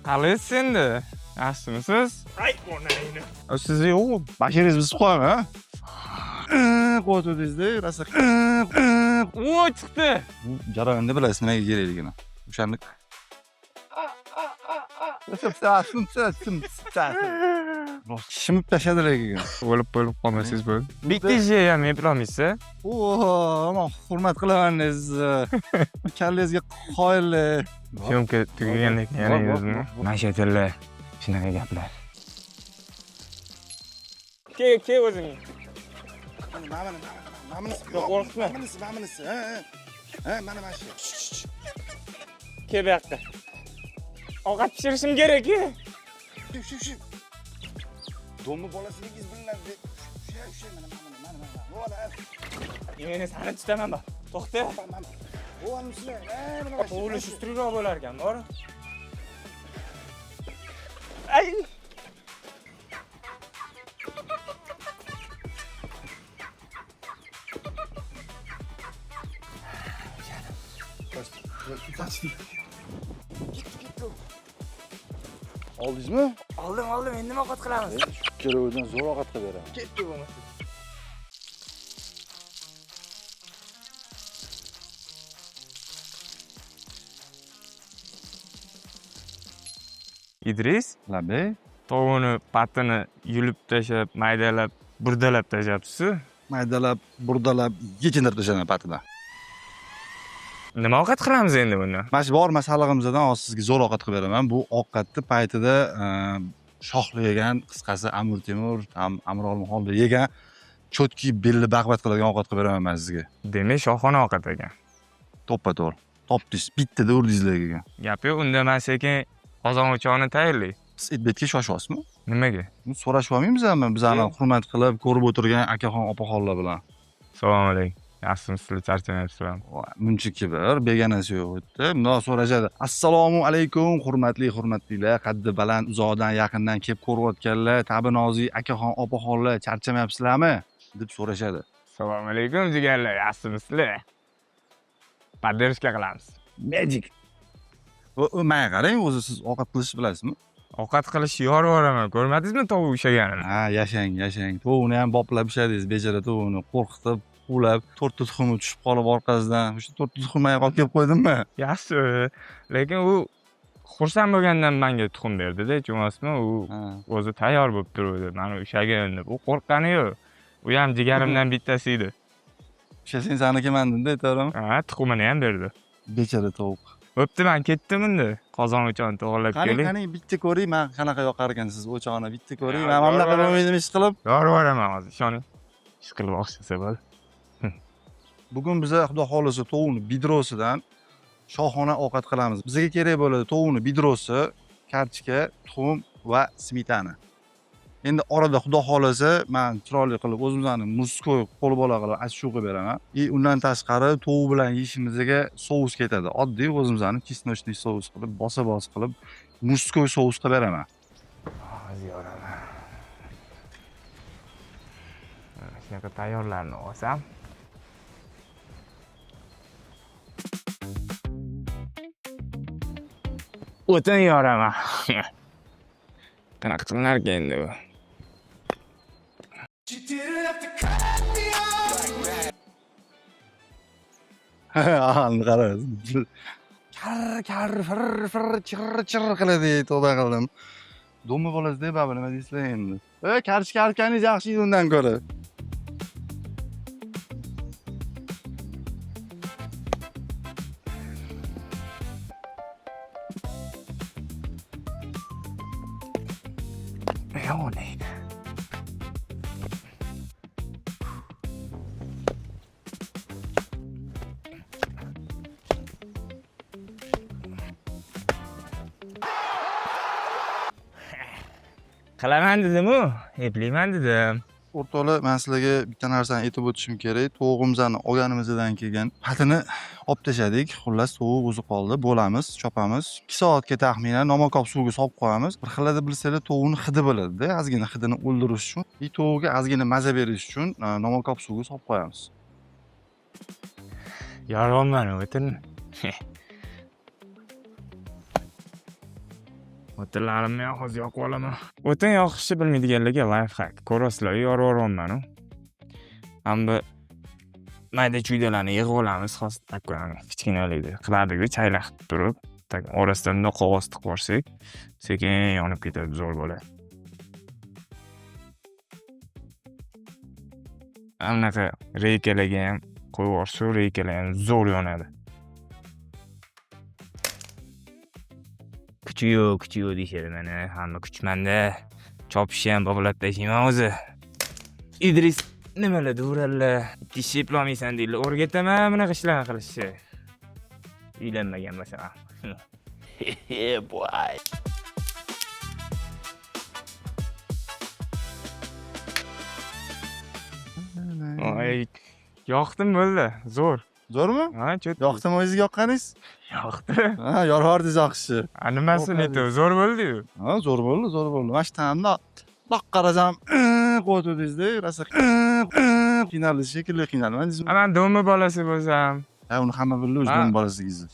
Qalaysiz endi? Yaxshimisiz? Ay, onangni. Sizni yo'q, basharangiz buzib qo'yaman, ha? Qo'yatdingizda, rosa. O, chiqdi. Bu jarayonni bilasiz nimaga kerakligini. O'shani shimib tashladilar keyin. O'lib bo'lib qolmasangiz bo'ldi. Bitta ishi ham eplolmaysiz. O, man hurmat qilaman sizni. Kallangizga qoyil. Syomka tugagandan keyin yana Bor, bor, yuzmi? bor, bor. Mana shu tillar shunaqa gaplar. Ke, ke o'zing. Mana mana Yo'q, qo'rqitma. Manisi, manisi. Ha, ha. Ha, mana mana shu. Ke bu yoqqa. Ovqat pishirishim kerak-ku. Shu, shu, shu. Domni bolasiligingiz bilinadi. Shu, shu, mana mana mana mana. Vola. Meni sani tutaman ba. To'xta. Mana. Vola, sizlar. Ha, mana mana. Qo'li shustriroq bo'lar ekan, bor. Ay! Oldingizmi? Oldim, oldim. Endi nima ovqat qilamiz? Ikkovidan zo'r ovqat qilib beraman. Ketdi bo'lmasa. Idris, Labi. tovuqni patini yulib tashlab, maydalab, burdalab tashlabsiz. Maydalab, burdalab, yechindirib tashladim patini. Nima ovqat qilamiz endi buni? Mana shu bor masallig'imizdan hozir sizga zo'r ovqat qilib beraman. Bu ovqatni paytida shohli yegan, qisqasi Amir Temur, ham Amir Olmaxonda yegan cho'tki belli baqvat qiladigan ovqat qilib beraman man sizga. Demak, shohona ovqat ekan. To'ppa to'g'ri. Topdingiz, bittada urdingizlar degan. Gap yo'q, unda man sekin qozon o'choqni tayyorlay. Siz etbetga shoshyapsizmi? Nimaga? So'rashib olmaymizmi bizani Yo'q. hurmat qilib ko'rib o'tirgan akaxon opaxonlar bilan? Assalomu alaykum. Yaxshimisizlar, charchamayapsizlarmi? Voy, muncha kibr, begonasi yo'q u yerda. Bundoq so'rashadi. Assalomu alaykum, hurmatli hurmatlilar, qaddi baland, uzoqdan yaqindan kelib ko'rayotganlar, tabi nozik akaxon opaxonlar, charchamayapsizlarmi? deb so'rashadi. Assalomu alaykum jigarlar, yaxshimisizlar? Podдержка qilamiz. Magic. U menga qarang, o'zi siz ovqat qilishni bilasizmi? Ovqat qilishni yorib yuboraman. Ko'rmadingizmi tovuq ushlaganini? Ha, yashang, yashang. Tovuqni ham boplab pishadingiz, bechara tovuqni qo'rqitib, quvlab, to'rtta tuxumi tushib qolib orqasidan. O'sha to'rtta tuxumni olib kelib qo'ydimmi? Yaxshi, lekin u xursand bo'lgandan menga tuxum berdi-da, tushunyapsizmi? U Ha. o'zi tayyor bo'lib turuvdi. Mani ushlagin deb. U qo'rqqani yo'q. U ham jigarimdan bittasi edi. O'sha sen sanikiman dedi, to'g'rimi? Ha, tuxumini ham berdi. Bechara tovuq. Bo'pti, men ketdim endi. Qozon o'choqni to'g'irlab Qani, kelay. qani bitta ko'ring, man qanaqa yoqar ekansiz o'choqni bitta ko'ring. Ya, Men mana bunaqa yo'q, yo'q. bo'lmaydi ish qilib. Yorib yuboraman hozir, ishoning. Ish qilib o'xshasa bo'ldi. Bugun biza xudo xolasa tovuqni bidrosidan shohona ovqat qilamiz. Bizga kerak bo'ladi tovuqni bidrosi, kartoshka, tuxum va smetana. Endi orada xudo xolasa man chiroyli qilib o'zimizni muzskoy qo'l bola qilib achchiq qilib beraman. И undan tashqari tovuq bilan yeyishimizga sous ketadi. Oddiy o'zimizni чесночный sous qilib, bosa-bos qilib muzskoy sous qilib beraman. Hozir yoraman. Mana shunaqa tayyorlarni olsam. O'tin yoraman. Qanaqa qilinarkan endi bu? Ahalni qarang. Kar kar fir fir chir chir qiladi, tavba qildim. Domni bolasi deb nima deysizlar endi? E, kartoshka arkaningiz yaxshi edi undan ko'ra. Yo'q. Qilaman dedim-u, eplayman dedim. O'rtoqlar, men sizlarga bitta narsani aytib o'tishim kerak. Tovuqimizni olganimizdan keyin patini olib tashladik. Xullas, tovuq o'zi qoldi. Bo'lamiz, chopamiz. 2 soatga taxminan nomakob suvga solib qo'yamiz. Bir xilada bilsanglar, tovuqni hidi bo'ladi-da, ozgina hidini o'ldirish uchun, и tovuqga ozgina maza berish uchun nomakob suvga solib qo'yamiz. Yoryapman o'tin. O'tinlarimni ham hozir yoqib olaman. O'tin yoqishni bilmaydiganlarga lifehack. Ko'rasizlar, yorib yuboryapman-u. Hamma mayda chuydalarni yig'ib olamiz. Hozir такой kichkinalikda qiladiku, chaylab turib, так orasidan bundoq qog'oz tiqib yuborsak, sekin yonib ketadi, zo'r bo'ladi. Anaqa reykalarga ham qo'yib yuborsa, reykalar ham zo'r yonadi. Kuchi yo'q, kuchi yo'q deyishadi mana, hamma kuch menda. Chopishni ham boblab tashlayman o'zi. Idris nimalar deveradilar, ikki ish eplolmaysan deydilar. O'rgataman bunaqa ishlarni qilishni. Uylanmagan bo'lsam ham. Boy. Oy, yoqdim bo'ldi, zo'r. Zo'rmi? Ha, cho't. Yoqdimi o'zingizga yoqqaningiz? Yoqdi. Ha, yorib yoqishni. A, nimasi neto, zo'r bo'ldi-yu. Ha, zo'r bo'ldi, zo'r bo'ldi. Mana shu ta'mda loq qarasam, qo'yatdingizda, rosa qiynaldi shekilli, qiynalmadingizmi? A, man do'mbi bolasi bo'lsam, Ha, uni hamma bildi o'zi do'mbi bolasigingizni.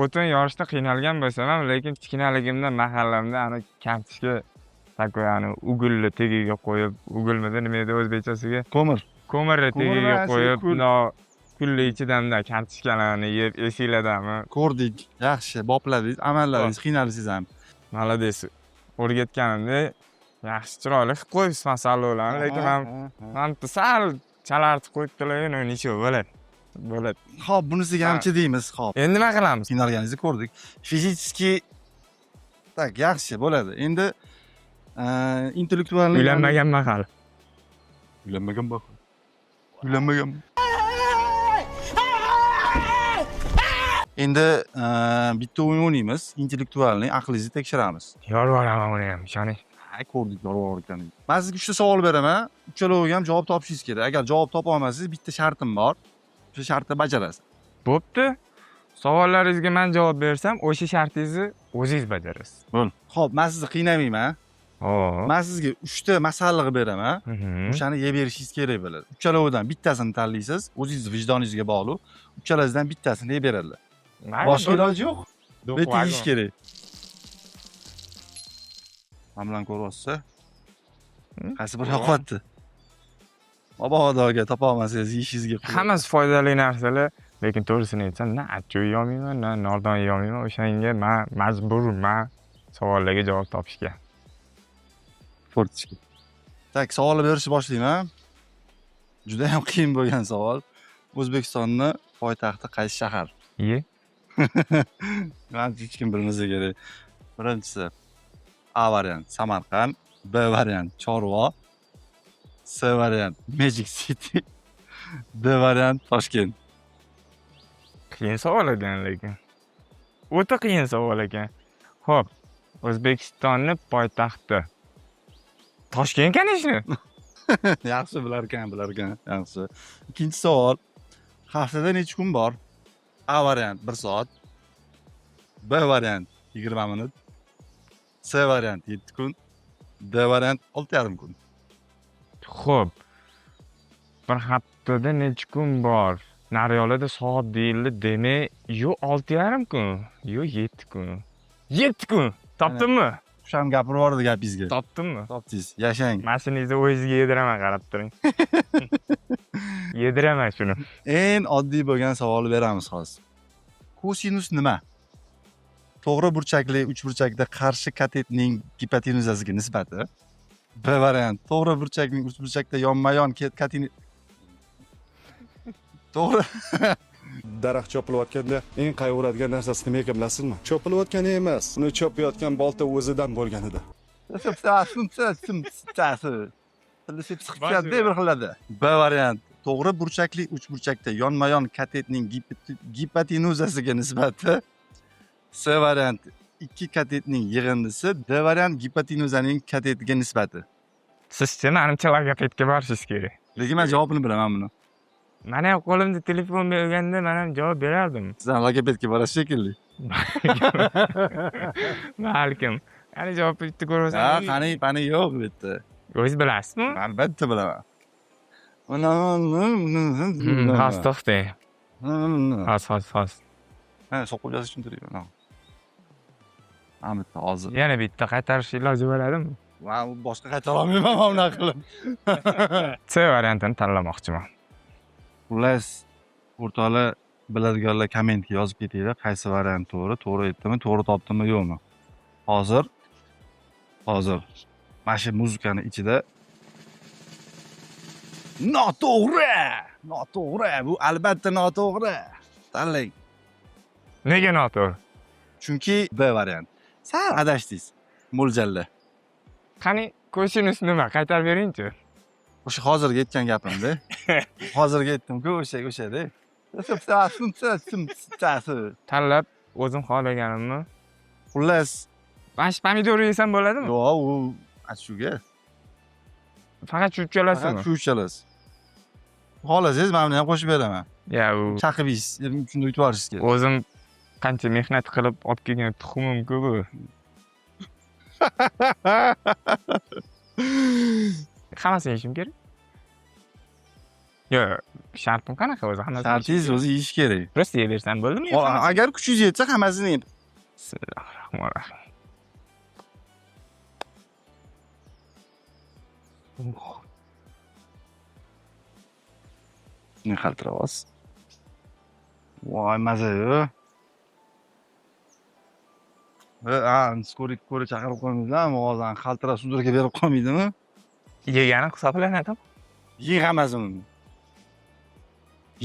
O'tin yorishda qiynalgan bo'lsam ham, lekin kichkinaligimda mahallamda ana kartoshka такой ani ugulni tagiga qo'yib, ugulmidi nima edi o'zbekchasiga? Ko'mir. Ko'mirni tagiga qo'yib, kul. Kulni ichidan kartoshkalarni yeb, esinglardami? Ko'rdik, yaxshi, bopladingiz, amalladingiz, qiynalsiz ham. Молодец. O'rgatganimda yaxshi chiroyli qilib qo'yibsiz masalliqlarni, lekin men sal chalartib qo'yibdilar, nechov bo'ladi. Bo'ladi. Xo'p, bunisiga ham chidaymiz, xo'p. Endi nima qilamiz? Qiynalganingizni ko'rdik. Fizически tak yaxshi bo'ladi. Endi intellektuallik Uylanmagan mahal. Uylanmagan mahal. Uylanmagan. Endi bitta o'yin o'ynaymiz, intellektualni, aqlingizni tekshiramiz. Yorib yuboraman uni ham, ishoning. Ha, ko'rdik, yorib yuborganini. Men sizga 3 ta savol beraman, uchaloviga ham javob topishingiz kerak. Agar javob topa olmasangiz, bitta shartim bor. O'sha shartni bajarasiz. Bo'pti. Savollaringizga men javob bersam, o'sha shartingizni o'zingiz bajarasiz. Bo'l. Xo'p, men sizni qiynamayman. Xo'p. Men sizga 3 ta masalliq beraman. O'shani yeb berishingiz kerak bo'ladi. Uchalovidan bittasini tanlaysiz, o'zingiz vijdoningizga bog'liq. Uchalasidan bittasini yeb beradilar. Boshqa iloji yo'q. Bitta yeyish kerak. Mana bilan ko'ryapsiz. Qaysi biri yoqyapti? Mabodoga topa olmasangiz yeyishingizga qo'ying. Hammasi foydali narsalar, lekin to'g'risini aytsam, na achchiq yeyolmayman, na nordon yeyolmayman. O'shanga men majburman savollarga javob topishga. Fortichka. Tak, savolni berishni boshlayman. Juda ham qiyin bo'lgan savol. O'zbekistonning poytaxti qaysi shahar? Ye. Manimcha hech kim bilmasa kerak. Birinchisi A variant Samarqand, B variant Chorvoq, C variant Magic City, D variant Toshkent. Qiyin savol ekan lekin. O'ta qiyin savol ekan. Xo'p, O'zbekistonning poytaxti Toshkent, конечно. Yaxshi bilarkan, bilarkan, yaxshi. Ikkinchi savol. Haftada necha kun bor? A variant 1 soat, B variant 20 minut, C variant 7 kun, D variant 6,5 kun. Xo'p. Bir haftada necha kun bor? Naryoqlarda soat deyildi, demak, yo 6,5 kun, yo 7 kun. 7 kun. Topdimmi? Shu ham gapirib yubordi gapingizga. Topdimmi? Topdingiz. Yashang. Mashinangizni o'zingizga yediraman, qarab turing. Yediraman shuni. Eng oddiy bo'lgan savolni beramiz hozir. Kosinus nima? To'g'ri burchakli uchburchakda qarshi katetning gipotenuzasiga nisbati. B variant to'g'ri burchakning uchburchakda yonma-yon katini to'g'ri. Daraxt chopilayotganda eng qayg'uradigan narsasi nima ekan bilasizmi? Chopilayotgani emas, uni chopayotgan bolta o'zidan bo'lganida. Bir xilada. B variant to'g'ri burchakli uchburchakda yonma-yon katetning gipotenuzasiga nisbati. C variant ikki katetning yig'indisi, D variant gipotenuzaning katetiga nisbati. Sizchi menimcha logopedga borishingiz kerak. Lekin men javobini bilaman buni. Meni ham qo'limda telefon bo'lganda men ham javob berardim. Siz ham logopedga borasiz shekilli. Balkim. Qani javob bitta ko'rasan. Ha, qani, qani yo'q bu yerda. O'zingiz bilasizmi? Albatta bilaman. Hozir to'xtang. Hozir, hozir, hozir. Ha, so'qib yozishni tushuntiring. Mana bitta hozir. Yana bitta qaytarish iloji bo'ladimi? Man boshqa qaytara olmayman mana bunaqa qilib. C variantini tanlamoqchiman. Xullas, o'rtoqlar, biladiganlar kommentga yozib ketinglar, qaysi variant to'g'ri, to'g'ri aytdimmi, to'g'ri topdimmi, yo'qmi. Hozir mana shu muzikani ichida noto'g'ri, noto'g'ri, bu albatta noto'g'ri. Tanlang. Nega noto'g'ri? Chunki B variant. Sal adashdingiz mo'ljalda. Qani kosinus nima? Qaytarib beringchi. O'sha hozirgi aytgan gapimda. Hozirgi aytdim-ku, o'sha o'shada. Tanlab o'zim xohlaganimni. Xullas, Mana shu pomidorni yesam bo'ladimi? yo'q, u shuga. Faqat shu uchalasimi? Faqat shu uchalasi. Xohlasangiz mana buni ham qo'shib beraman. Ya u Chaqib yeysiz, shunda yutib yuborishingiz kerak. o'zim qancha mehnat qilib olib kelgan tuxumim-ku bu. Hammasini yeyishim kerak. Yo'q, shartim qanaqa o'zi? Hammasini Shartingiz o'zi yeyish kerak. Просто yeyaversam bo'ldimi? Agar kuchingiz yetsa hammasini yeb. Bismillahirrohmanirrohim. Ne qaltiravasiz? Voy, maza-yu. Ha, ko'rik ko'rik chaqirib qo'ymangizlarmi? Hozir qaltirab sudorga berib qolmaydimi? Yegani hisoblanadimi? Yeng hammasini.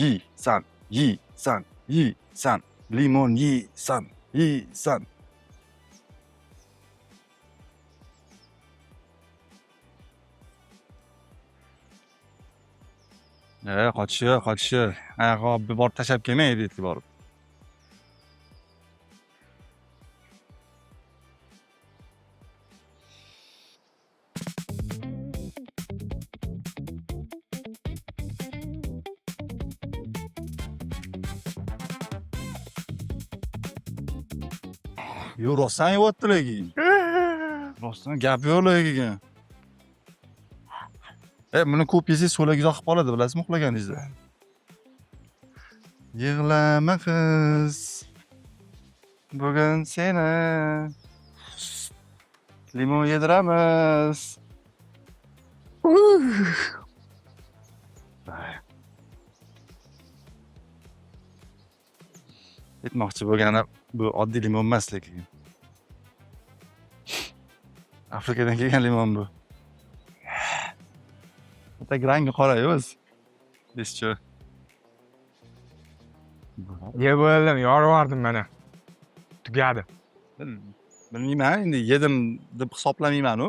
Yeysan, yeysan, yeysan. Limon yeysan, yeysan. Qochishi yo'q, qochishi yo'q. Oyoqqa borib tashlab kelmang, editga borib. Yo'q, rostdan yeyapti lekin. Rostdan gap yo'q lekin. Buni ko'p yesangiz so'lagingiz oqib qoladi, bilasizmi, uxlaganingizda. Yig'lama qiz. Bugun seni limon yediramiz. Aytmoqchi bo'lganim, bu oddiy limon emas lekin. Afrikadan kelgan limon bu. Tak rangi qora-yu o'zi. Eschi. Yeb bo'ldim, yorib yubordim mana. Tugadi. Bilmayman, endi yedim deb hisoblamayman u.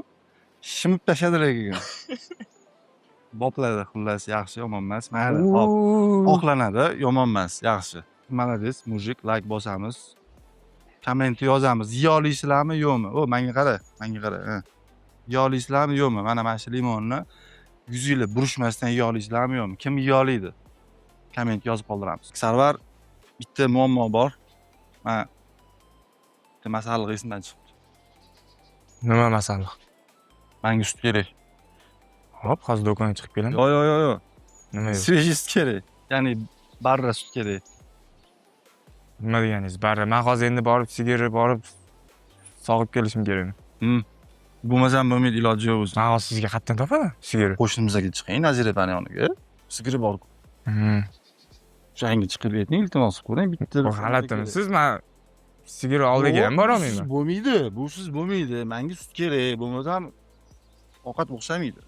Shimib tashladi lekin. Bopladi, xullas, yaxshi, yomon emas. Mayli, hop. Oqlanadi, yomon emas, yaxshi. Молодец, мужик, like bosamiz. Komment yozamiz. Yeya olasizlarmi, yo'qmi? O, menga qara, menga qara. Ha. Yeya olasizlarmi, yo'qmi? Mana shu limonni yuzinglar burishmasdan yeya olasizlarmi, yo'qmi? Kim yeya oladi? Komment yozib qoldiramiz. Sarvar, bitta muammo bor. Mana bitta masalliq esimdan chiqibdi. Nima masalliq? Menga sut kerak. Hop, hozir do'konga chiqib kelaman. Yo'q, yo'q, yo'q, yo'q. Nima yo'q? Свежий sut kerak. Ya'ni barra sut kerak. Nima deganingiz? Barra. Men hozir endi borib sigirni borib sog'ib kelishim kerakmi? Bo'lmasam bo'lmaydi, iloji yo'q o'zi. Men hozir sizga qayerdan topaman sigirni? Qo'shnimizga chiqing, Nazira opani yoniga. Sigiri bor-ku. O'shanga chiqib ayting, iltimos qilib ko'ring, bitta Bu g'alatimisiz? Men sigir oldiga ham bora olmayman. Bo'lmaydi, busiz bo'lmaydi. Menga sut kerak, bo'lmasam ovqat o'xshamaydi.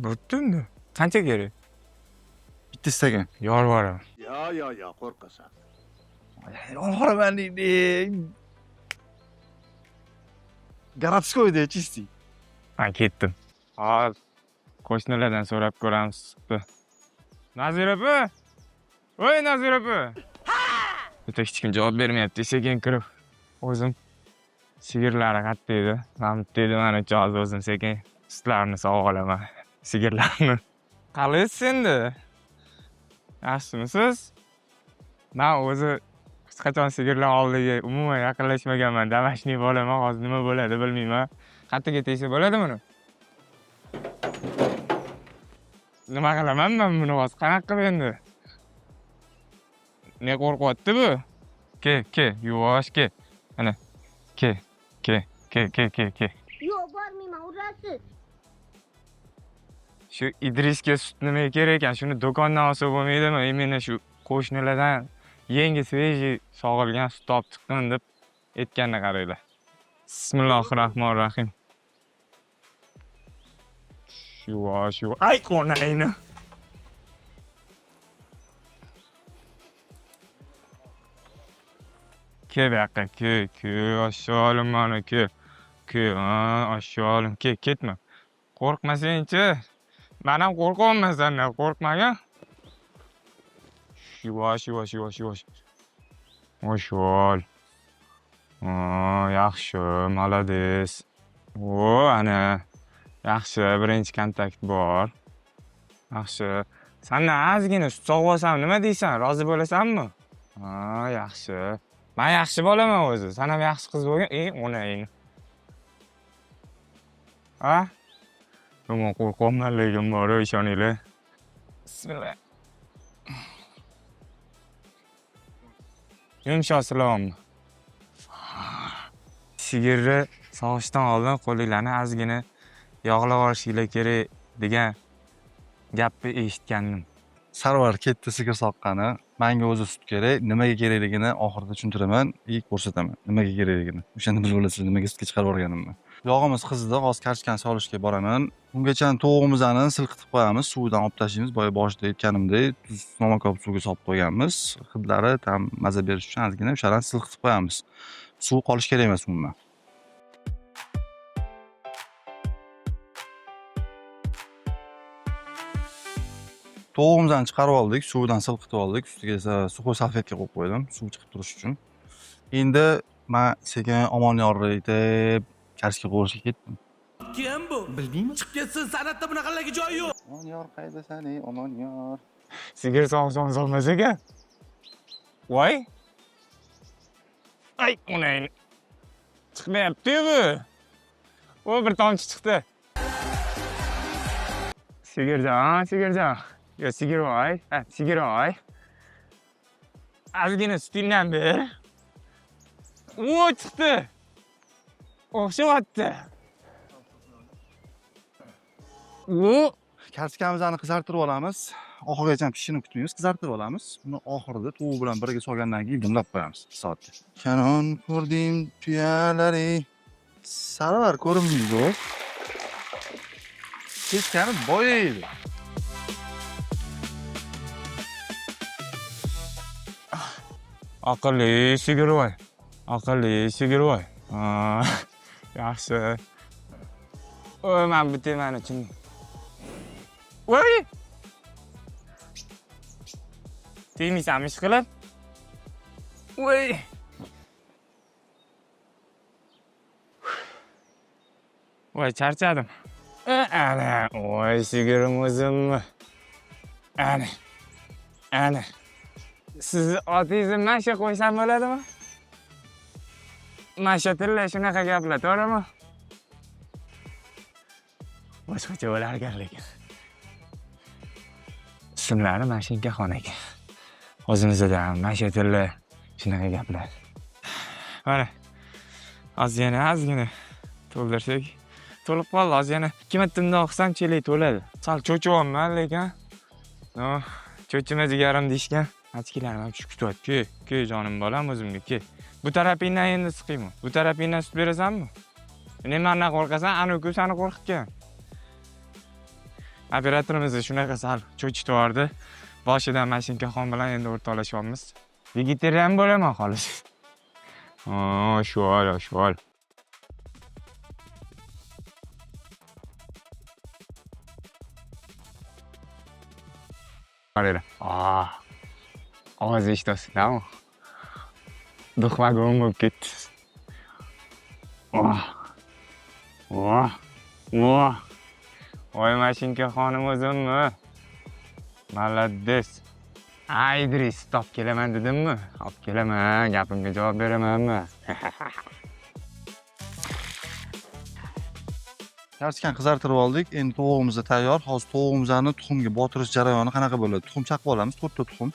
Bo'pti endi. Qancha kerak? Bitta stakan. Yorib yuboraman. Yo, yo, yo, qo'rqasan. Yorib deydi. Городской de чистый. Men ketdim. Hozir qo'shnilardan so'rab ko'ramiz sutni. Nazira opa! Voy Nazira opa! Bitta hech kim javob bermayapti. Sekin kirib o'zim sigirlari qayerda edi? Mana bu yerda edi, mana hozir o'zim sekin sutlarini sog'ib olaman. Sigirlarni. Qalaysiz endi? Yaxshimisiz? Men o'zi hech qachon sigirlar oldiga umuman yaqinlashmaganman. Домашний bolaman, hozir nima bo'ladi bilmayman. Qayerga tegsa bo'ladi buni? Nima qilaman men buni hozir? Qanaqa qilib endi? Ne qo'rqyapti bu? Ke, ke, yuvosh ke. Mana, ke. Ke, ke, ke, ke, ke. Yo'q, bormayman, urasiz. Shu Idrisga sut nimaga kerak ekan? Shuni do'kondan olsa bo'lmaydimi? Именно shu qo'shnilardan yangi свежий sog'ilgan sut olib chiqqin deb aytganini qaranglar. Bismillahir rohmanir rohim. Yuvosh, yuvosh. Ay, onangni. Ke bu yoqqa, ke, ke, oshsholim mana ke. Ke, ha, oshsholim, ke, ketma. Qo'rqmasangchi. Man ham qo'rqyapman sendan, qo'rqmagin. Yuvosh, yuvosh, yuvosh, yuvosh. Oshol. Ha, yaxshi, молодец. O, ana. Yaxshi, birinchi kontakt bor. Yaxshi. Sandan ozgina sut sog'ib olsam nima deysan? Rozi bo'lasanmi? Ha, yaxshi. Men yaxshi bolaman o'zi. Sen ham yaxshi qiz bo'lgin. Ey, onangni. Ha? Yomon qo'rqyapman lekin bor, ishoninglar. Bismillah. Yumshoq silayapman. Sigirni sog'ishdan oldin qo'linglarni ozgina yog'lab olishinglar kerak degan gapni eshitgandim. Sarvar ketdi sigir soqqani. Menga o'zi sut kerak. Nimaga kerakligini oxirida tushuntiraman, и ko'rsataman. Nimaga kerakligini. O'shanda bilib olasiz nimaga sutga chiqarib yuborganimni. Yog'imiz qizdi, hozir kartoshkani solishga boraman. Ungacha tovug'imizni silqitib qo'yamiz, suvidan olib tashlaymiz. Boya boshida aytganimdek, tuz, namakop suvga solib qo'yganmiz. Hidlari tam maza berish uchun ozgina o'shalarni silqitib qo'yamiz. Suv qolishi kerak emas umuman. Tovug'imizni chiqarib oldik, suvidan silqitib oldik. Ustiga esa suxoy salfetka qo'yib qo'ydim, suv chiqib turishi uchun. Endi men sekin Omonyorni aytib, kartoshka qovurishga ketdim. Kim bu? Bildingmi? Chiqib ketsin, san'atda bunaqalarga joy yo'q. Omonyor qaydasan ey Omonyor? Sigir sog'ishon solmas ekan. Voy. Ay, onangni. Chiqmayapti-yu bu. O bir tomchi chiqdi. Sigirjon, sigirjon. Yo, sigirvoy. Ha, sigirvoy. Ozgina sutingdan ber. O chiqdi. O'xshyapti. O Kartoshkamizni qizartirib olamiz. Oxirigacha pishishini kutmaymiz, qizartirib olamiz. Buni oxirida tovuq bilan birga solgandan keyin dimlab qo'yamiz 2 soatga. Kanon ko'rdim tuyalari. Sarvar ko'rinmaydi. Kechkani boya edi. Aqlli sigirvoy. Aqlli sigirvoy. Ha, yaxshi. Oy, men bu temani tushundim. Voy! Tegmaysanmi ish qilib? Voy! Voy, charchadim. Ana, voy, sigirim o'zimmi? Ana. Ana. Sizni otingizni Masha qo'ysam bo'ladimi? Masha tilla shunaqa gaplar, to'g'rimi? Boshqacha bo'lar ekan lekin. Ismlari Mashinkaxon ekan. O'zimizda ham Masha tilla shunaqa gaplar. Mana ozgina ozgina to'ldirsak to'lib qoldi. Hozir yana 2 marta bundoq qilsam chelak to'ladi. Sal cho'chiyapman lekin. No, cho'chima jigarim deyishgan. Ochkilarim ham tushib kutyapti. Ke, ke jonim bolam o'zimga ke. Bu tarafingdan endi siqaymi? Bu tarafingdan sut berasanmi? Ne mendan qo'rqasan, anu-ku seni qo'rqitgan. Operatorimiz shunaqa sal cho'chitib yubordi. Boshidan Mashinkaxon bilan endi o'rtoqlashyapmiz. Vegetarian bo'laman xolos. Shu ol, shu ol. Qaranglar. Ovoz eshityapsizlarmi? Duxvagon bo'lib ketdi. Oh. Oh. Oh. Voy Mashinkaxonim o'zimmi? Молодец. Ay, Idris, olib kelaman dedimmi? Olib kelaman, gapimga javob beramanmi? Kartoshkani qizartirib oldik. Endi tovug'imiz tayyor. Hozir tovug'imizni tuxumga botirish jarayoni qanaqa bo'ladi? Tuxum chaqib olamiz, 4 ta tuxum.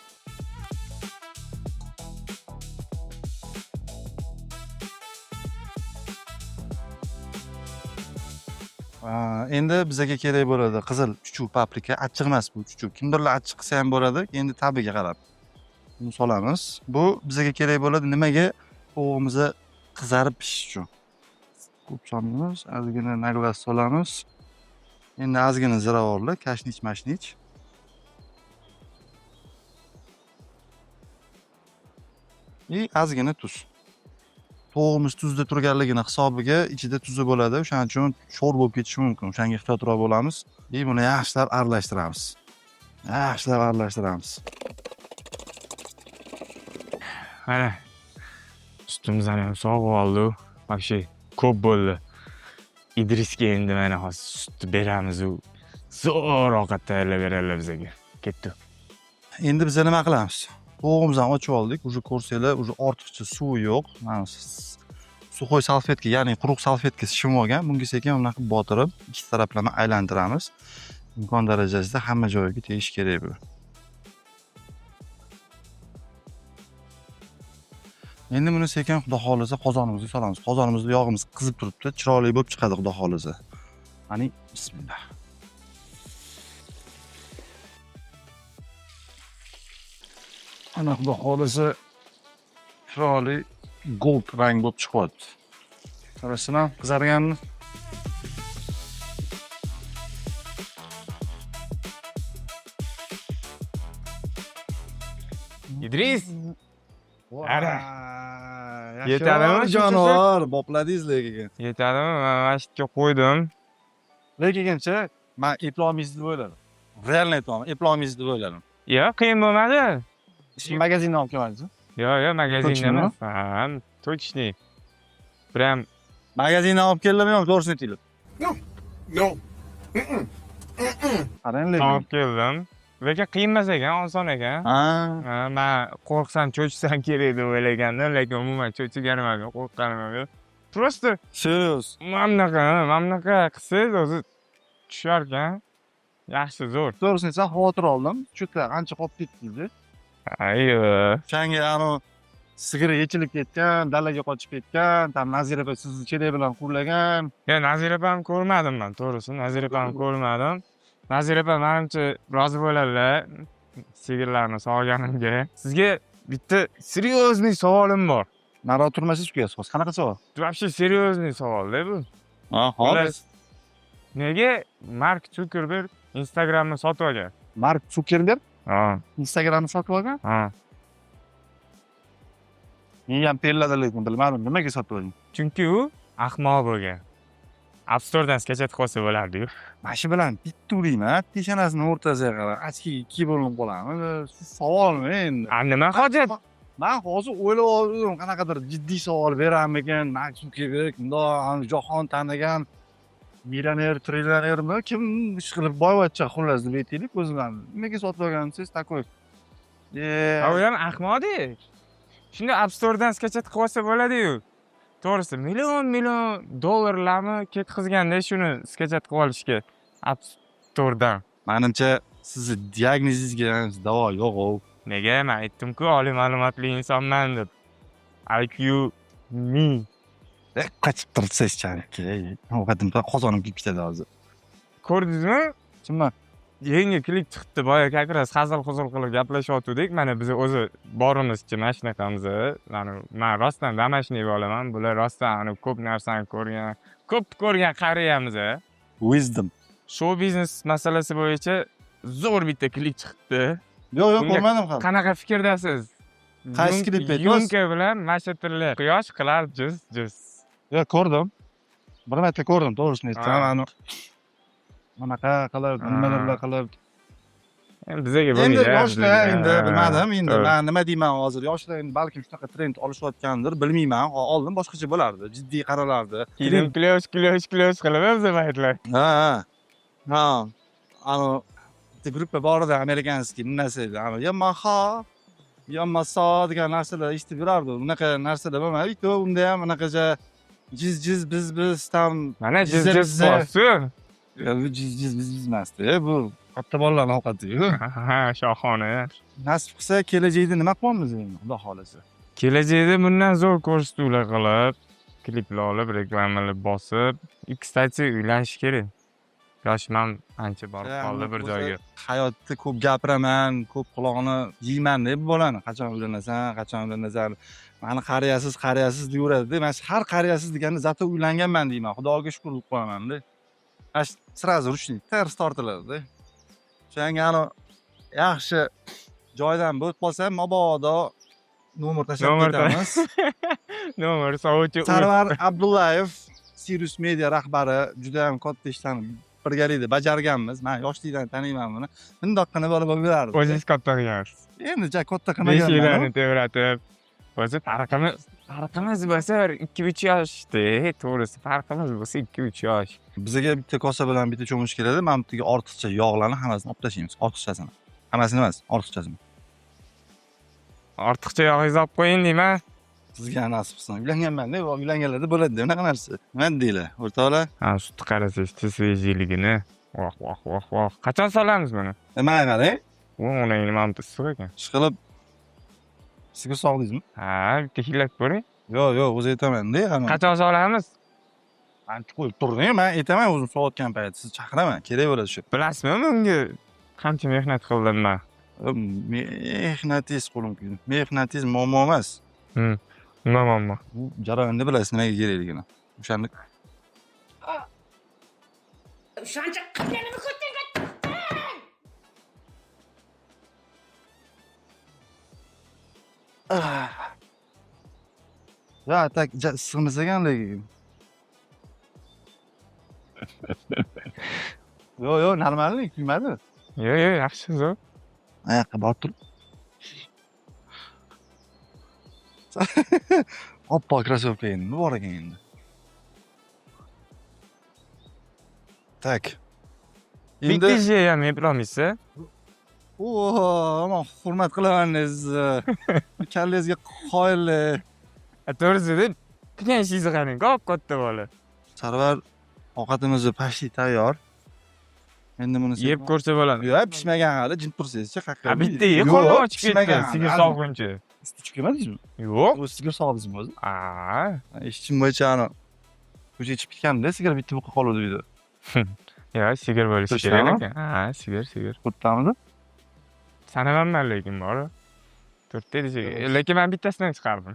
Endi bizaga kerak bo'ladi qizil chuchuk paprika, achchiq emas bu chuchuk. Kimdirlar achchiq qilsa ham bo'ladi, endi tabiga qarab. Buni solamiz. Bu bizaga kerak bo'ladi nimaga? Tovug'imiz qizarib pishishi uchun. Ko'p solmaymiz, ozgina naglas solamiz. Endi ozgina ziravorlar, kashnich mashnich. И ozgina tuz. Tovug'imiz tuzda turganligini hisobiga ichida tuzi bo'ladi. O'shaning uchun sho'r bo'lib ketishi mumkin. O'shanga ehtiyotroq bo'lamiz. И buni yaxshilab aralashtiramiz. Yaxshilab aralashtiramiz. Mana sutimizni ham sog'ib oldi. Вообще ko'p bo'ldi. Idrisga endi mana hozir sutni beramiz, u zo'r ovqat tayyorlab beradilar bizga. Ketdi. Endi biz nima qilamiz? Tovug'imizni ochib oldik. Уже ko'rsanglar, уже ortiqcha suvi yo'q. Mana сухой salfetka, ya'ni quruq salfetka shimib olgan. Bunga sekin bunaqa botirib, ikki taraflama aylantiramiz. Imkon darajasida hamma joyiga tegish kerak bu. Endi buni sekin xudo xohlasa qozonimizga solamiz. Qozonimizda yog'imiz qizib turibdi, chiroyli bo'lib chiqadi xudo xohlasa. Qani, bismillah. Ana xudo xohlasa chiroyli gold rang bo'lib chiqyapti. Qarasizlar, qizarganini. Idris. Ana. Yaxshi. Yetadimi? Jonivor, bopladingiz lekin. Yetadimi? Men mana shu yerga qo'ydim. Lekincha, men eplolmaysiz deb o'yladim. Реально aytaman, eplolmaysiz deb o'yladim. Yo'q, qiyin bo'lmadi. Siz magazindan olib kelmadingizmi? Yo'q, magazinda Точно? Emas. Ha, точный. Прям Magazindan olib keldimmi yo'qmi, to'g'risini aytinglar. No. No. Qarang lekin. Olib keldim. Lekin qiyin emas ekan, oson ekan. Ha, Ha, man qo'rqsam cho'chisam kerak deb o'ylagandim, lekin umuman cho'chiganim ham yo'q, qo'rqqanim ham yo'q. Просто serios. Mana bunaqa qilsangiz o'zi tushar ekan. Yaxshi, zo'r. To'g'risini aytsam, xavotir oldim. Чё-то ancha qolib ketdingiz. Ayyo. O'shanga anavi sigiri yechilib ketgan, dalaga qochib ketgan, там Nazira opa sizni chelak bilan quvlagan. Yo, Nazira opamni ko'rmadim man, to'g'risi, Nazira opamni ko'rmadim. Nazira opa manimcha rozi bo'ladilar sigirlarni sog'ganimga. Sizga bitta серьезный savolim bor. Nariroq turmasangiz kuyasiz hozir. Qanaqa savol? Вообще серьезный savolda bu. Ha, Xullas, nega Mark Zuckerberg Instagramni sotib olgan? Mark Zuckerberg Ha, Instagramni sotib olgan? ha. Miyam terladi lekin bilmadim nimaga sotib olgan. Chunki u ahmoq bo'lgan. App Store'dan скачать qilsa bo'lardi-yu. Mana shu bilan bitta urayman, peshonasini o'rtasiga qarab, ochkiga ikki bo'linib qolamiz. Savolmi endi? A, nima hojat? Man hozir o'ylab oldim, qanaqadir jiddiy savol berarmikan, Mark Zuckerberg bundoq jahon tanigan millioner, trillionermi, kim ish qilib boyvachcha xullas deb aytaylik o'zim. Nimaga sotib olgan desangiz, такой. A, u ham ahmoqda. Shunda App Store'dan скачать qilib olsa bo'ladi-yu. To'g'risi, million million dollarlarni ketkazganda shuni скачать qilib olishga App Store'dan. Manimcha sizni diagnozingizga davo yo'q-ku. Nega? Men aytdim-ku, oliy ma'lumotli insonman deb. IQ 1000. Qochib turibsiz chanki. Ovqatim qozonim kuyib ketadi hozir. Ko'rdingizmi? Kimmi? Yangi klip chiqdi. Boya как раз hazil-huzul qilib gaplashyotgandik. Mana biz o'zi borimizchi mana shunaqamiz. Mana men rostdan домашний bolaman. Bular rostdan ani ko'p narsani ko'rgan, ko'p ko'rgan qariyamiz. Wisdom. Shou biznes masalasi bo'yicha zo'r bitta klip chiqdi. Yo'q, Bunga ko'rmadim hali. Qanaqa fikrdasiz? Qaysi klip aytyapsiz? Yumka bilan Masha Tilla. Quyosh qilar juz juz. Yo'q, ko'rdim. Bir marta ko'rdim, to'g'risini aytsam, Ha. ani bunaqa qilib, nimalar qilib. Endi bizaga Endi bo'lmaydi. yoshlar Bizga. endi bilmadim, endi To'g'ri. men nima deyman hozir, yoshlar endi balkim shunaqa trend olishayotgandir, bilmayman. Oldin boshqacha bo'lardi, jiddiy qaralardi. Keyin quyosh, quyosh, quyosh qilib biz paytlar. Ha. Ha. Ani bitta gruppa bor edi, американский, nima edi? Ani Yamaha, Yamasa degan narsalar eshitib yurardi. Unaqa narsalar bo'lmadi. Bitta unda ham unaqacha jiz jiz biz biz tam Mana jiz Jizza jiz bizza. bossin. Ya, bu jiz jiz biz biz emasdi, bu katta bolalarning ovqati-yu. Ha, shohona. Nasib qilsa kelajakda nima qilyapmiz endi, xudo xohlasa. Kelajakda bundan zo'r ko'rsatuvlar qilib, kliplar olib, reklamalar bosib, и, кстати, uylanish kerak. Yoshim ham ancha borib qoldi bir joyga. Hayotda ko'p gapiraman, ko'p qulog'ini yeyman deb bolani. Qachon uylanasan, qachon uylanasan? Mani qariyasiz, qariyasiz deyaveradi-da. Men har qariyasiz deganda zato uylanganman deyman. Xudoga shukr deb qo'yaman-da. Mana shu сразу ручник ters tortiladi-da. O'shanga ani yaxshi joydan bo'lib qolsam, mabodo nomer tashlab Nomer ketamiz. Nomer sovchi. Sarvar Abdullayev, Sirius Media rahbari, juda ham katta ishlarni birgalikda bajarganmiz. Men yoshlikdan taniyman buni. Bundoqqina bola bo'lib yurardi. O'zingiz katta qilgansiz. Endi ja katta 5 qilmaganman. yillarni tevratib. O'zi farqimiz bo'lsa bir 2-3 yoshda, to'g'risi farqimiz bo'lsa 2-3 yosh. Bizga bitta kosa bilan bitta cho'mich keladi. Mana bu yerga ortiqcha yog'larni hammasini olib tashlaymiz. Ortiqchasini. Hammasini emas, ortiqchasini. Ortiqcha yog'ingizni olib qo'ying deyman. Sizga nasib qilsin. Uylanganman-da, uylanganlarda bo'ladi unaqa narsa. Nima deylar, o'rtoqlar? Ha, sutni qarasangiz, свежийligini. Voh, voh, voh, voh. Qachon solamiz buni? Mana qarang. U onangni mana bu issiq ekan. Ishqilib sigir sog'dingizmi? Ha, bitta hidlab ko'ring. Yo'q, yo'q, o'zi aytaman-da. Qachon solamiz? Ancha qo'yib turding, men aytaman o'zim sovatgan payt, sizni chaqiraman, kerak bo'ladi shu. Bilasizmi, bunga qancha mehnat qildim men? Mehnatingiz qo'lim kuydi. Mehnatingiz muammo emas. Nima muammo? Bu jarayonni bilasiz nimaga kerakligini. O'shani O'shancha qilganimni ko'tingga tiqding! Ya, tak issiqmiz ekan lekin. Yo'q, yo'q, normallik, kuymadi. Yo'q, yo'q, yaxshi zo'r. Oyoqqa borib turib. Oppoq krossovka endi, nima bor ekan endi? Tak. Endi Bitta ishni ham eplolmaysiz. O, man hurmat qilaman sizni. Kallangizga qoyil. To'g'risida qilgan ishingizni qarang, kop-katta bola. Sarvar, ovqatimiz почти tayyor. Endi buni Yeb ko'rsa bo'ladi. Yo'q, pishmagan hali, jim tursangizchi, qayerga? Ha, bitta ye, qo'lni ochib ketdi, sigir sog'guncha. Usti chiqmadingizmi? Yo'q. O'zi sigir sog'dingizmi o'zi? Ha. Eshitishim bo'yicha ani ko'chaga chiqib ketganda sigir bitta buqa qoluvdi uyda. Yo'q, sigir bo'lishi To'shlami? kerak ekan. Ha, sigir, sigir. To'rttamizi? Sanamanman lekin bor. To'rtta edi sigir. Lekin men bittasidan chiqardim.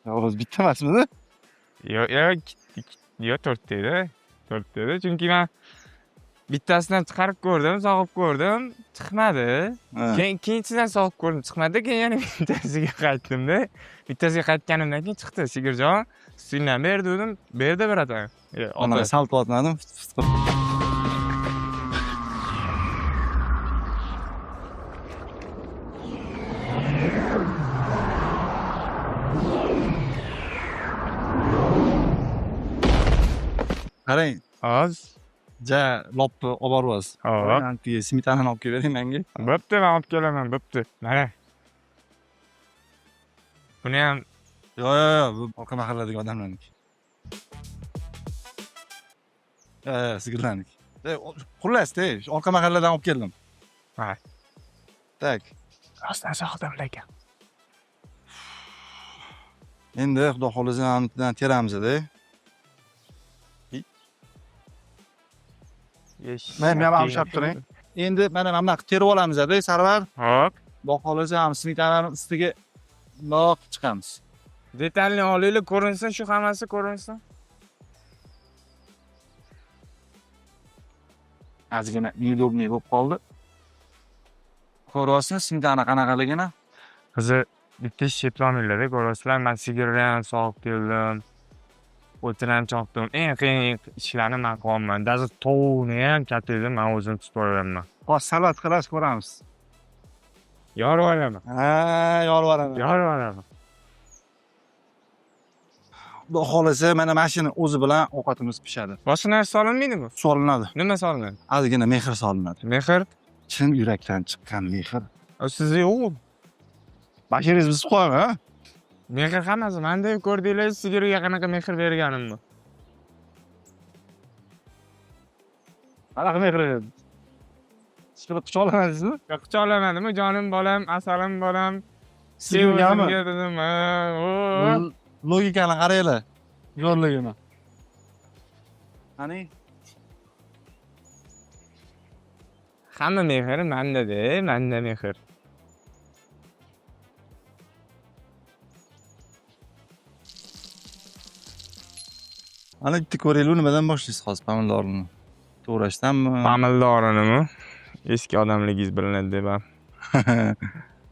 Yo'q, o'zi bitta emasmidi? Yo'q, yo'q, yo'q, to'rtta edi. To'rtta edi, chunki men bittasini chiqarib ko'rdim, sog'ib ko'rdim, chiqmadi. Keyin ikkinchisidan sog'ib ko'rdim, chiqmadi. Keyin yana bittasiga qaytdim-da. Bittasiga qaytganimdan keyin chiqdi. Sigirjon, sutingdan ber dedim, berdi bratan. Anaqa sal tortmadim. Qarang. Oz. Ja, lopni olib boryapsiz. Hop. Antiga smetanani olib kelib bering menga. Bo'pti, men olib kelaman, bo'pti. Mana. Buni ham Yo'q, yo'q, yo'q, bu orqa mahalladagi odamlarniki. Yo'q, yo'q, sigirlarniki. Xullas, orqa mahalladan olib keldim. Ha. Tak. Rostdan sog'dim lekin. Endi Xudo xolasa hammadan teramiz-da. Men ham ushlab turing. Endi mana mana bunaqa terib olamiz-da, Sarvar. Hop. Xudo xolasa ham smetanani ustiga bundoq chiqamiz. Detalni olinglar, ko'rinsin, shu hammasi ko'rinsin. Ozgina неудобный bo'lib qoldi. Ko'ryapsiz smetana qanaqaligini? Qizi bitta ish eplolmanglar-da, ko'rasizlar, men sigirni ham sog'ib keldim. O'tini ham chopdim. Eng qiyin ishlarni men qilyapman. Даже tovuqni ham katta men o'zim tutib olaman. Hozir salat qilasiz, ko'ramiz. Yorib olaman. Ha, yorib olaman. Yorib olaman. Xudo xolasa mana shuni o'zi bilan ovqatimiz pishadi. Boshqa narsa solinmaydimi? Solinadi. Nima solinadi? Ozgina mehr solinadi. Mehr? Chin yurakdan chiqqan mehr. Sizda yo'q. Bashingizni buzib qo'yaman, ha? Mehr hammasi menda ko'rdinglar, sigirga qanaqa mehr berganimni. Qanaqa mehr berdi? Chiqib quchoqlamadingizmi? Yo'q, quchoqlamadimmi? Jonim bolam, asalim bolam. Sigirgami? Sevgimga dedim, ha, o. Logikani qaranglar. Yo'lligini. Qani? Hamma mehr manda-da, manda mehr. Ana bitta ko'raylik, nimadan boshlaysiz hozir pomidorini? To'g'rashdanmi? Pomidorinimi? Eski odamligingiz bilinadi deb ham.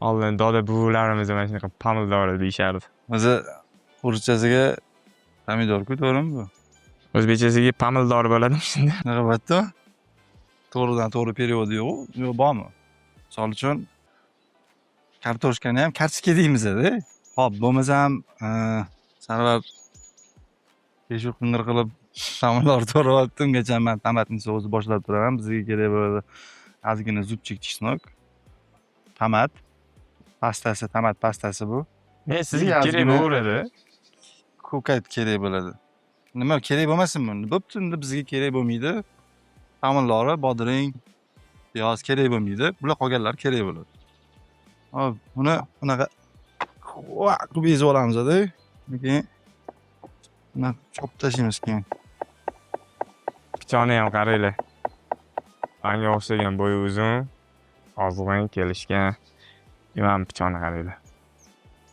Oldin doda buvilarimiz mana shunaqa pomidori deyishardi. O'zi o'rischasiga pomidor-ku, to'g'rimi bu? O'zbekchasiga pomidor bo'ladimi shunda? Shunaqa bo'ladimi? To'g'ridan to'g'ri перевод i yo'q, yo'q bormi? Misol uchun kartoshkani ham kartoshka deymiz-da. Xo'p, bo'lmasam Sarvar peshu qing'ir qilib pomidor to'g'rayapti. Ungacha man tomatni sousi boshlab turaman. Bizga kerak bo'ladi ozgina зубчик чеснок, tomat pastasi, tomat pastasi bu. Men sizga kerak Ozgina- bo'laveradi. Ko'kat kerak bo'ladi. Nima kerak bo'lmasin buni? Bo'pti, unda bizga kerak bo'lmaydi. Pomidori, bodring, piyoz kerak bo'lmaydi. Bular qolganlar kerak bo'ladi. Hop, buni bunaqa va qilib ezib olamiz-da. Keyin bunaqa chopib tashlaymiz keyin. Pichoqni ham qaranglar. Manga o'xshagan bo'yi uzun, ozg'in, kelishgan. Imam pichoqni qaranglar.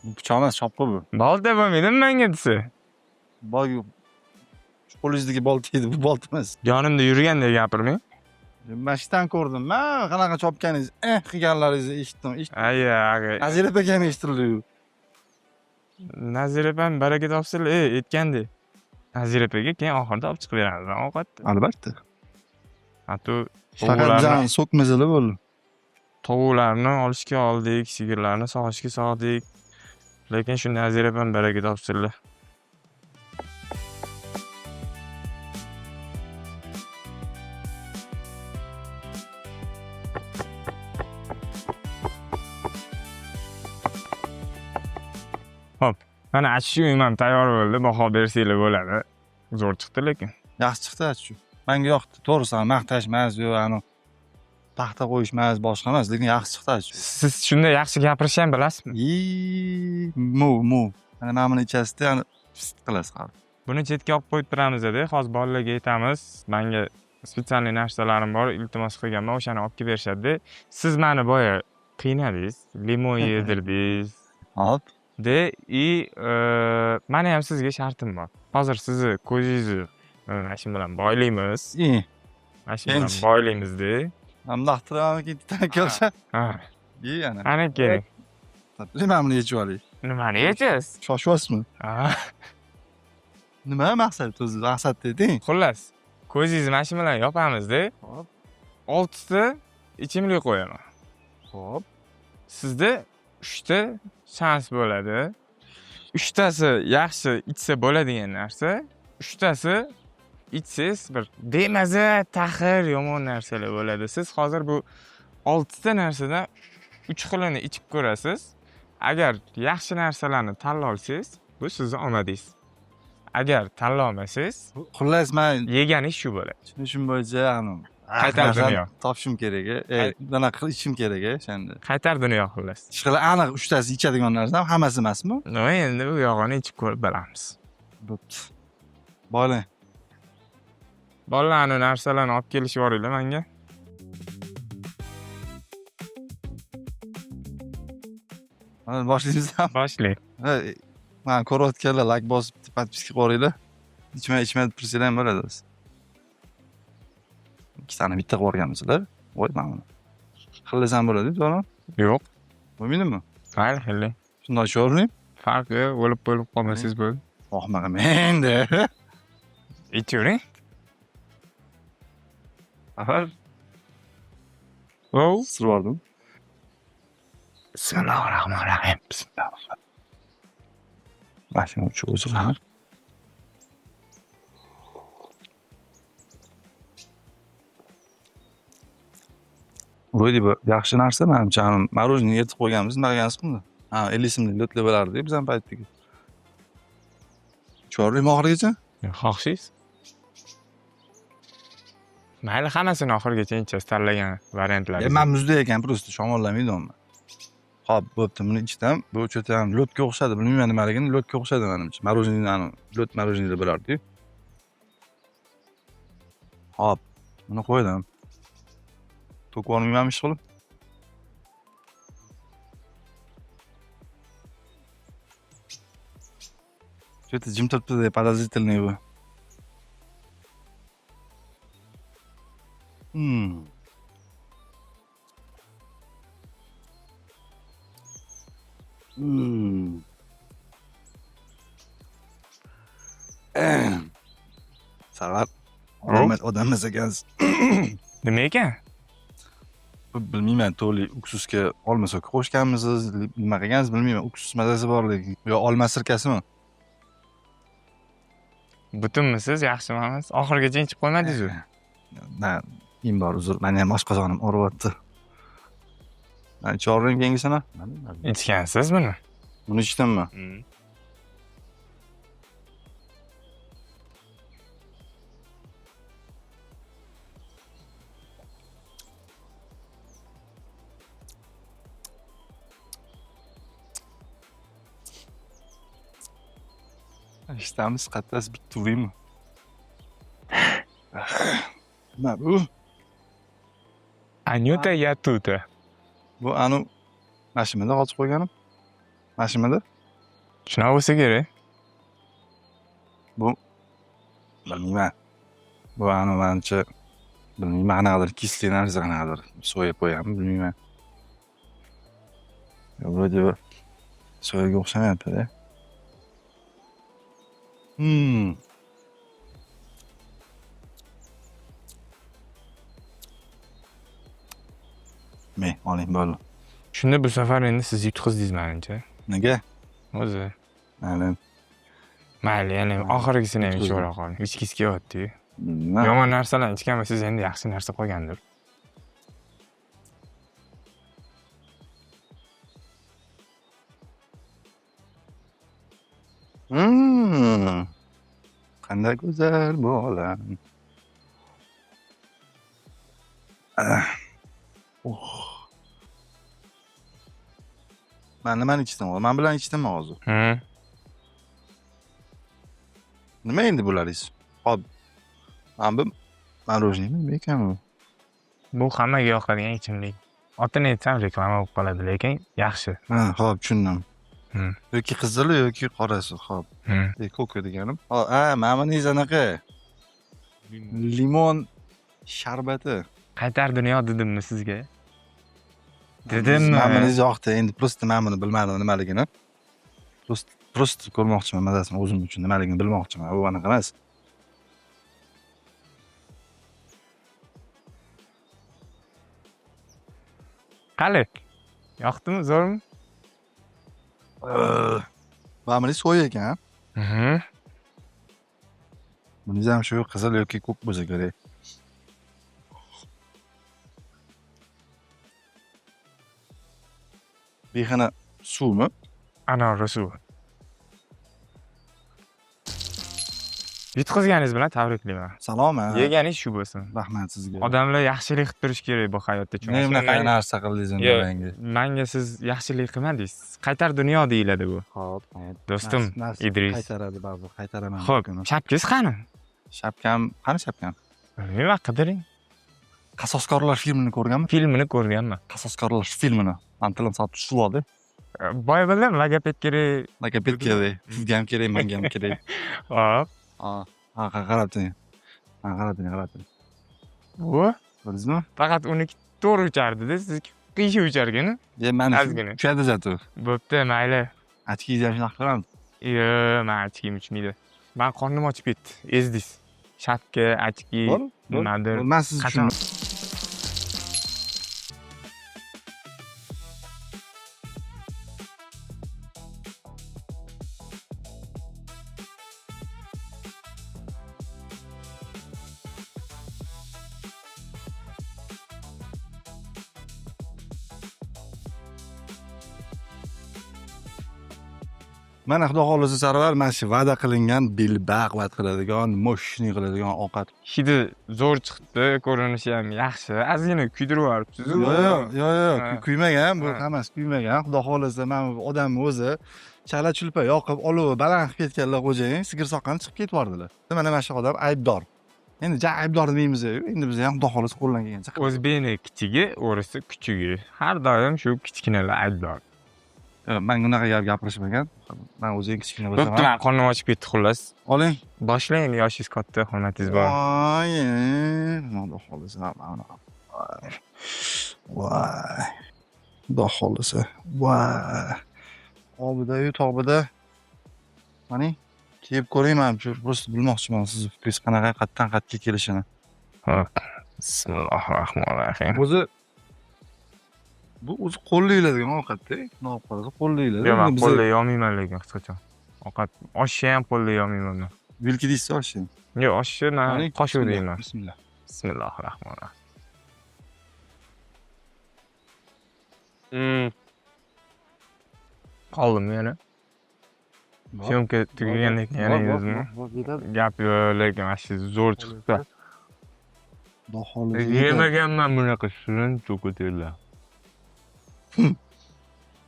Bu pichoq emas, chopqi bu. Bolta bo'lmaydimi menga desa? Boy qo'lingizdagi bolta edi, bu bolta emas. Yonimda yurgandek gapirmang. Man shundan ko'rdim. Man qanaqa chopganingiz, qilganlaringizni eshitdim. Aya, ag'a. Nazira aka ham eshitildi-yu. Nazira opam baraka topsinlar, aytgandek. Nazira opaga keyin oxirida olib chiqib beramiz ovqatni. Albatta. Hatto Faqat bizani so'kmasalar bo'ldi. Tovuqlarni olishga oldik, sigirlarni sog'ishga sog'dik. Lekin shu Nazira opam baraka topsinlar. Xo'p, mana achish uyim ham tayyor bo'ldi. Baho bersanglar bo'ladi. Zo'r chiqdi lekin. Yaxshi chiqdi achish. Menga yoqdi. To'g'risi, maqtash emas, yo'q, ani paxta qo'yish emas, boshqa emas, lekin yaxshi chiqdi achish. Siz shunda yaxshi gapirishni ham bilasizmi? Mu, mu. Mana mana buni ichasizda, yani pist qilasiz hali. Buni chetga olib qo'yib turamiz-da. Hozir bolalarga aytamiz. Menga spetsialniy narsalarim bor, iltimos qilganman, o'shani olib kelib berishadi. Siz meni boya qiynadingiz, limon yedirdingiz. Hop. De, i meni ham sizga shartim bor. Hozir sizni ko'zingizni mana shu bilan boylaymiz. Mana shu bilan Endi. boylaymiz-da. Bundoq turaman, keyin bitta kelsa. Ha. Yana. Ana keling. Mana buni yechib oling. Nimani yechasiz? Shoshyapsizmi? Ha. Nima maqsad o'zi? Maqsad deding. Xullas, ko'zingizni mana shu bilan yopamiz-da. Hop. 6 ta ichimlik qo'yaman. Hop. Sizda 3 ta shans bo'ladi. 3 tasi yaxshi ichsa bo'ladigan narsa, 3 tasi ichsangiz bir bemaza, taxir, yomon narsalar bo'ladi. Siz hozir bu 6 ta narsadan 3 xilini ichib ko'rasiz. Agar yaxshi narsalarni tanlay olsangiz, bu sizni omadingiz. Agar tanlolmasangiz, Xullas, men yeganingiz shu bo'ladi. tushunishim bo'yicha, anu, Qaytar narsani dunyo. topishim kerak, bunaqa qilib ichishim kerak, o'shanda. Qaytar dunyo xullas. Ishqilib aniq 3 tasi ichadigan narsam hammasi emasmi? No, endi bu yog'ini ichib ko'rib bilamiz. Bo'pti. Bolang. Bolalarni narsalarni olib kelishib yuboringlar menga. Mana boshlaymiz ham. Boshlang. Mana ko'rayotganlar like bosib, podpiska qo'yinglar. Ichma, ichma deb tursanglar ham bo'ladi o'zi. Ikkitani bitta qilib yuborganmisizlar? Voy, mana buni. Xillasam bo'ladi, to'g'rimi? Yo'q. Bo'lmaydimi? Mayli, xillang. Shundoq ichavering. Farqi yo'q, o'lib bo'lib qolmasangiz bo'ldi. Ahmoq endi. Ichavering. Axir. Vau. Sirib yubordim. Bismillahirrohmanirrohim. Bismillahirrohmanirrohim. Mana shuni uchi o'zi qani. Вроде бы yaxshi narsa manimcha, мороженое yeritib qo'yganmiz, nima qilgansiz bunda? Ha, 50 so'mlik lotli bo'lardi biz ham paytdagi. Ichaveraymi oxirigacha? Xohlashingiz. Mayli, hammasini oxirigacha ichasiz, tanlagan variantlaringizni. Man muzda ekan, просто shamollamaydi umuman. Xo'p, bo'pti, buni ichdim. Bu cho'ta ham lotga o'xshadi, bilmayman nimaligini, lotga o'xshadi menimcha. Мороженое, lot мороженое bo'lardi-yu. Xo'p, buni qo'ydim. To'kib olmayman ish qilib. Что-то jim turibdi, подозрительный bu. Sarvar, odam emas ekansiz. Nima ekan? Bilmayman, to'li uksusga olma soki qo'shganmisiz, nima qilgansiz bilmayman. Uksus mazasi bor lekin. Yo olma sirkasimi? Butunmisiz, yaxshimisiz? Oxirigacha ichib qo'ymadingiz-ku. Na, im bor, uzr. Meni ham oshqozonim og'riyapti. Man ichaveraymi keyingisini? Ichgansiz buni? Buni ichdimmi? Eshitamiz, qattasi bitta uraymi? Nima bu? Anyuta ya tuta. Bu anu mashinada qochib qo'yganim. Mashinada? Shunaqa bo'lsa kerak. Bu bilmayman. Bu anu manimcha bilmayman, qanaqadir kisli narsa, qanaqadir soya qo'yganmi bilmayman. Yo, вроде бы soyaga o'xshamayapti-da. Me, oling bo'ldi. Shunda bu safar endi siz yutqizdingiz menimcha. Nega? O'zi. Mayli. Mayli, yana oxirgisini ham ichib ola qoling. Ichgisi kelyapti-yu. Bilmayman. Yomon narsalarni ichgan bo'lsangiz endi yaxshi narsa qolgandir. Qanday go'zal bu olam. Oh. Men nimani ichdim? Men bilan ichdimmi hozir? Nima endi bularingiz? Hop. Mana bu мороженое nima ekan bu? Bu hammaga yoqadigan ichimlik. Otini aytsam reklama bo'lib qoladi, lekin yaxshi. Ha, hop, tushundim. Yoki qizili yoki qorasi, hop. Koka deganim. Ha, mana buningiz anaqa. Limon sharbati. Qaytar dunyo dedimmi sizga? Dedimmi? Mana buningiz yoqdi. Endi просто men buni bilmadim nimaligini. Просто ko'rmoqchiman mazasini, o'zim uchun nimaligini bilmoqchiman. U anaqa emas. Qali? Yoqdimi, zo'rmi? Mana buningiz soya ekan. Buningiz ham shu qizil yoki ko'k bo'lsa kerak. Bexina suvmi? Anorli suv. Yutqizganingiz bilan tabriklayman. Salomat. Yeganingiz shu bo'lsin. Rahmat sizga. Odamlar yaxshilik qilib turish kerak bu hayotda. Chunki Ne bunaqa narsa qildingiz endi Yo'q, menga? Menga siz yaxshilik qilmadingiz. Qaytar dunyo deyiladi bu. Xo'p, Do'stim Idris. Qaytaradi baribir, qaytaraman. Xo'p, shapkangiz qani? Shapkam, qani shapkam? Bilmayman, qidiring. Qasoskorlar filmini ko'rganmi? Filmini ko'rganman. Qasoskorlar filmini. Man tilim sotib tushib oldi. Boya bildim, logoped kerak. Logoped kerak. Sizga ham kerak, menga ham kerak. Hop. Ha, qarab turing. Ha, qarab turing, qarab turing. Bu Ko'rdingizmi? faqat uniki to'g'ri uchardi-da, sizniki qiyshiq ucharkan. E, mani Ozgina. uchadi zato. Bo'pti, mayli. Ochkingizni ham shunaqa qilamiz. Yo'q, men ochkim uchmaydi. Men qornim ochib ketdi. Ezdingiz. Shapka, ochki, Bor, bor. nimadir. Men sizni Qachon? tushundim. Mana xudo xohlasa Sarvar, mana shu va'da qilingan bel baquvvat qiladigan, moshni qiladigan ovqat. Hidi zo'r chiqdi, ko'rinishi ham yaxshi. Ozgina kuydirib yuboribsiz. Yo'q, yo'q, yo'q, yo'q, Ha. kuymagan, bu Ha. hammasi kuymagan. Xudo xohlasa mana bu odamni o'zi chala chulpa yoqib, olovi baland qilib ketganlar xo'jayin, sigir soqqani chiqib ketib yubordilar. Mana shu odam aybdor. Endi ja aybdor demaymiz, endi biz ham xudo xohlasa qo'ldan kelgancha. O'zbekni kichigi, o'risi kuchugi. Har doim shu kichkinalar aybdor. Man unaqa gap gapirishmagan. Man o'zi kichkina bo'lsam Bo'pti, ham. man qornim ochib ketdi xullas. Oling. Boshlang, endi yoshingiz katta, hurmatingiz bor. Voy, xudo xohlasa mana bunaqa. Voy. Xudo xohlasa. Voy. Obida-yu tobida. Mana kiyib ko'ring, man shu просто bilmoqchiman sizni fikringiz qanaqa, qayerdan qayerga kelishini. Hop. Bismillahirrohmanirrohim. O'zi bu o'zi qo'lda yeyiladigan ovqat-da. Bundoq olib qarasa qo'lda yeyiladi. Yo'q, man Endi qo'lda yeyolmayman lekin hech qachon. Ovqat, oshni ham qo'lda yeyolmayman man. Vilka deysiz oshni. Yo'q, oshni man qoshiq deyman. Bismillah. Bismillahirrohmanirrohim. Qoldimmi yana? Syomka tugagandan keyin yana yeyapsizmi? Gap yo'q, lekin mana shu zo'r chiqibdi. Xudo xohlasa yetadi. Yemaganman bunaqa shirin chokotella.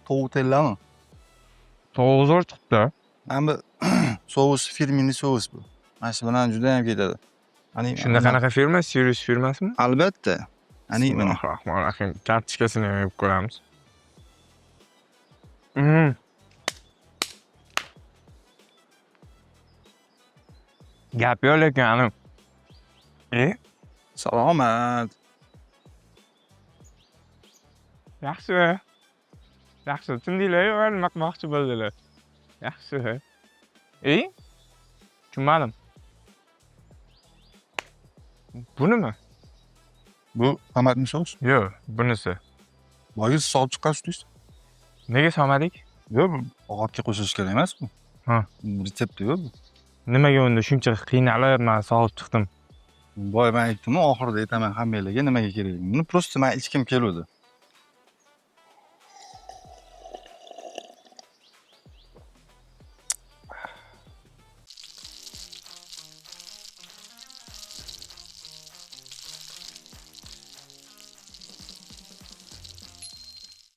Tovuq tellami? Tovuq zo'r chiqibdi. Mana bu sous, фирменный sous bu. Mana shu bilan juda ham ketadi. Ani Shunda qanaqa firma? Sirius firmasimi? Albatta. Ani mana. Bismillahirrohmanirrohim. Kartochkasini ham yeb ko'ramiz. Gap yo'q lekin ani. E? Salomat. Yaxshi. Yaxshi. Tushundinglar, nima qilmoqchi bo'ldilar. Yaxshi. E? Tushunmadim. Bunimi? Bu tomatli sous. Yo'q, bunisi. Boya siz solib chiqqan sutingiz. Nega solmadik? Yo'q, bu ovqatga qo'shilish kerak emas bu. Ha. Retsepti yo'q bu. Nimaga unda shuncha qiynalib man solib chiqdim? Boya man aytdim-ku, oxirida aytaman hammanglarga nimaga kerakligini. Buni просто man ichkim keluvdi.